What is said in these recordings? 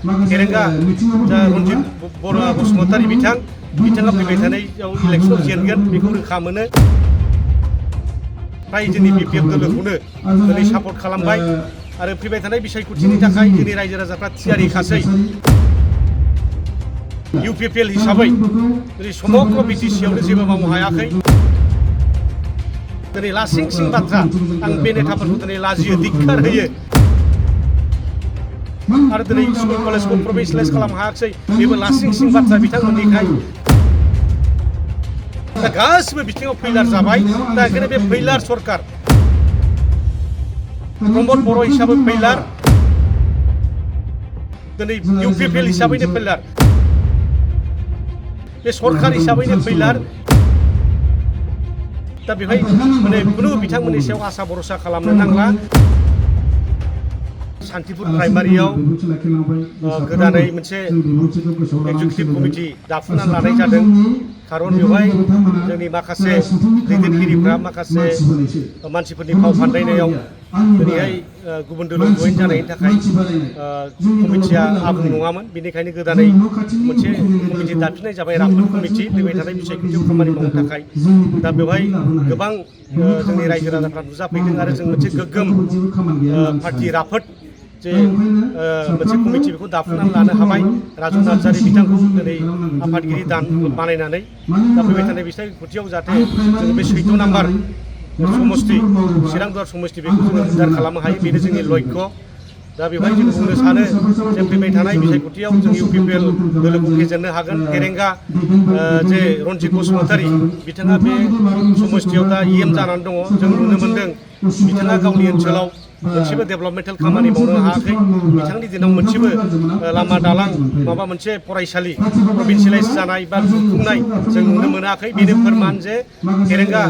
गेरेंगा रनजित बसुमतारी बिथाङा फैबाय थानायाव इलेक्सनाव जेनगोन बेखौ रोखा मोनो। फ्राय जोंनि बिपिएफ दोलोखौनो दिनै सापर्ट खालामबाय आरो फैबाय थानाय बिसायख'थिनि थाखाय जोंनि रायजो राजाफ्रा थियारिखासै। इउपिपिएल हिसाबै दिनै समग्र बिटिसिआवनो जेबो मावनो हायाखै। दिनै लासिं सिं बाथ्रा आं बे नेताफोरखौ दिनै लाजियो, धिक्कार होयो। आरो दिनै स्कुल कलेजखौ प्रभिन्सियेलाइज खालामनो हायाखै, बेबो लासिं सिं बाथ्रा बिथांमोननिखाय। दा गासिबो बिथिङाव फैलार जाबाय। दा ओंखायनो बे फैलार सरकार प्रमद बर' हिसाबै फैलार, दिनै इउपिपिएल हिसाबैनो फैलार, बे सरकार हिसाबैनो फैलार। दा बेवहाय माने खुनु बिथांमोननि सायाव आसा भरसा खालामनो नांला। सान्तिपुर प्राइमारियाव गोदानै मोनसे एक्जिकिउटिभ कमिटि दाफुंनानै लानाय जादों। खारन बेवहाय जोंनि माखासे दैदेनगिरिफ्रा माखासे मानसिफोरनि फाव फान्दायनायाव दिनैहाय गुबुन दोलोआव जयेन जानायनि थाखाय कमिटिया आबुं नङामोन। बेनिखायनो गोदानै मोनसे कमिटि दाफिननाय जाबाय, राफोद कमिटि, फैबाय थानाय बिसायख'थियाव खामानि मावनो थाखाय। दा बेवहाय गोबां जोंनि रायजो राजाफ्रा नुजाफैदों आरो जों मोनसे गोग्गोम पार्टि राफोद जे मोनसे कमिटि बेखौ दाफुंनानै लानो हाबाय। राजु नार्जारि बिथांखौ दिनै आफादगिरि बानायनानै दा फैबाय थानाय बिसायख'थियाव जाहाथे जों बे 14 नाम्बार समस्ति चिरां दुवार समस्ति बेखौ जोङो उद्धार खालामनो हायो, बेनो जोंनि लक्ष्य। दा बेवहाय जों बुंनो सानो जे फैबाय थानाय बिसायख'थियाव जों इउपिपिएल दोलोखौ फेजेननो हागोन। गेरेंगा जे रनजित बसुमतारी बिथाङा बे समस्तियाव दा E.M जानानै दङ। जों नुनो मोन्दों बिथाङा गावनि ओनसोलाव मोनसेबो डेभेलपमेन्टेल खामानि मावनो हायाखै। बिथांनि दिनाव मोनसेबो लामा दालां माबा मोनसे फरायसालि प्रभिन्सियेलाइज जानाय बा लुफुंनाय जों नुनो मोनाखै। बेनो फोरमान जे गेरेंगा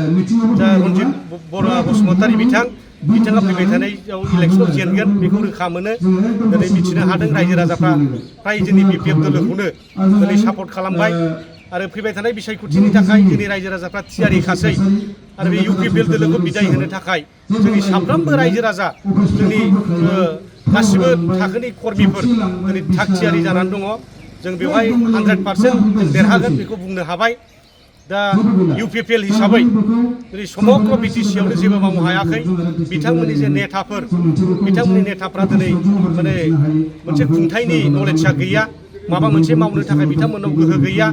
रनजित बसुमतारी बिथाङा फैबाय थानायाव इलेक्सनाव जेनगोन बेखौ रोखा मोनो। दिनै मिथिनो हादों रायजो राजाफ्रा फ्राय जोंनि बिपिएफ दोलोखौनो दिनै सापर्ट खालामबाय आरो फैबाय थानाय बिसायख'थिनि थाखाय जोंनि रायजो राजाफ्रा थियारिखासै। आरो बे इउपिपिएल दोलोखौ बिदाय होनो थाखाय जोंनि साफ्रोमबो रायजो राजा, जोंनि गासिबो थाखोनि कर्मिफोर दिनै थाग थियारि जानानै दङ। जों बेवहाय 100% जों देरहागोन बेखौ बुंनो हाबाय। दा इउपिपिएल हिसाबै दिनै समग्र बिटिसिआवनो जेबो मावनो हायाखै। बिथांमोननि जे नेताफोर, बिथांमोननि नेताफ्रा दिनै माने मोनसे खुंथायनि नलेजआ गैया, माबा मोनसे मावनो थाखाय बिथांमोननाव गोहो गैया।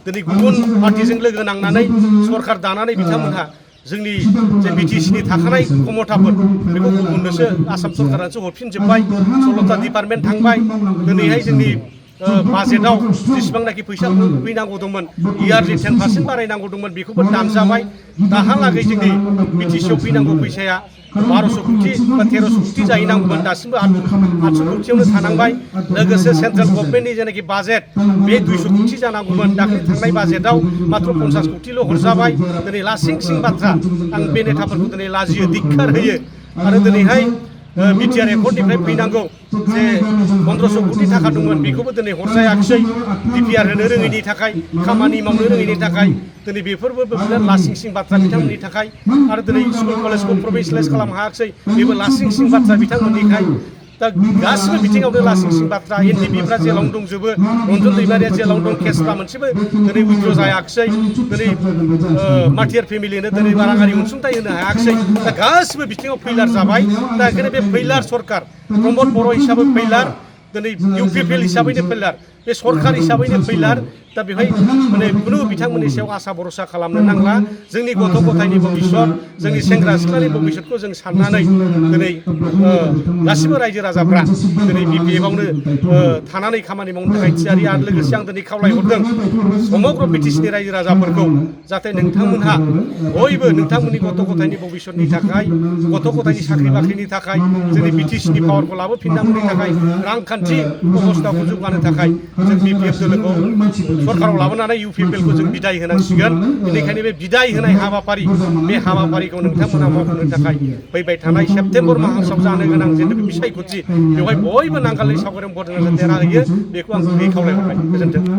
दिनै गुबुन पार्टिजों लोगो नांनानै सरकार दानानै बिथांमोनहा जोंनि जे बिटिसिनि थाखानाय क्षमताफोर बेखौ गुबुननोसो आसाम सरकारासो हरफिनजोब्बाय। 16टा डिपार्टमेन्ट थांबाय। दिनैहाय जोंनि बाजेटआव जेसेबांनाखि फैसा फैनांगौ दंमोन, इयारलि 10% बारायनांगौ दंमोन, बेखौबो दानजाबाय। दाहालागै जोंनि बिटिसिआव फैनांगौ फैसाया 1200 कोटि बा 1300 कोटि जाहैनांगौमोन, दासिमबो 800 कोटियावनो थानांबाय। लोगोसे सेन्ट्रेल गभर्नमेन्टनि जेनाखि बाजेट बे 200 कोटि जानांगौमोन, दाख्लै थांनाय बाजेटआव मात्र 50 कोटिल' हरजाबाय। दिनै लासिं सिं बाथ्रा आं बे नेताफोरखौ दिनै लाजियो, धिक्कार होयो। आरो दिनैहाय बिटिआर एकर्डनिफ्राय फैनांगौ जे 1500 कोटि थाखा दंमोन, बेखौबो दिनै हरजायाखिसै। डिपिआर होनो रोङैनि थाखाय, खामानि मावनो रोङैनि थाखाय दिनै बेफोरबो बिराद लासिं सिं बाथ्रा बिथांमोननि थाखाय। आरो दिनै स्कुल कलेजखौ प्रभिन्सियेलाइज खालामनो हायाखै, बेबो लासिं सिं बाथ्रा बिथांमोननिखाय। दा गासिबो बिथिङावनो लासिं सिं बाथ्रा। एनडिपिफ्रा जेलावनो दंजोबो, रन्जन दैमारिया जेलावनो दं, केसफ्रा मोनसेबो दिनै उइथ्र' जायाखिसै। दिनै मार्टियार फेमिलिनो दिनै राङारि अनसुंथाइ होनो हायाखिसै। दा गासिबो बिथिङाव फैलार जाबाय। दा ओंखायनो बे फैलार सरकार प्रमद बर' हिसाबै फैलार, दिनै इउपिपिएल हिसाबैनो फैलार, बे सरकार हिसाबैनो फैलार। दा बेवहाय माने खुनु बिथांमोननि सायाव आसा भरसा खालामनो नांला। जोंनि गथ' गथायनि भबिसत, जोंनि सेंग्रा सिख्लानि भबिसतखौ जों साननानै दिनै गासिबो रायजो राजाफ्रा दिनै बिपिएफआवनो थानानै खामानि मावनो थाखाय थियारि। आरो लोगोसे आं दिनै खावलायहरदों समग्र बिटिसिनि रायजो राजाफोरखौ, जाहाथे नोंथांमोनहा बयबो नोंथांमोननि गथ' गथायनि भबिसतनि थाखाय, गथ' गथायनि साख्रि बाख्रिनि थाखाय, जोंनि बिटिसिनि पावारखौ लाबोफिननांगौनि थाखाय, रांखान्थि अबस्थाखौ जौगानो थाखाय जों बिपिएफ दोलोखौ सरकाराव लाबोनानै इउपिपिएलखौ जों बिदाय होनांसिगोन। बेनिखायनो बे बिदाय होनाय हाबाफारि, बे हाबाफारिखौ नोंथांमोना मावफुंनो थाखाय फैबाय थानाय सेप्तेम्बर मासाव जानो गोनां जेनोखि बिसायख'थि, बेवहाय बयबो नांगालनि सावगारिजों भट होनानै देरहाहैयो, बेखौ आं गुरैयै खावलायहरबाय। गोजोन्थों।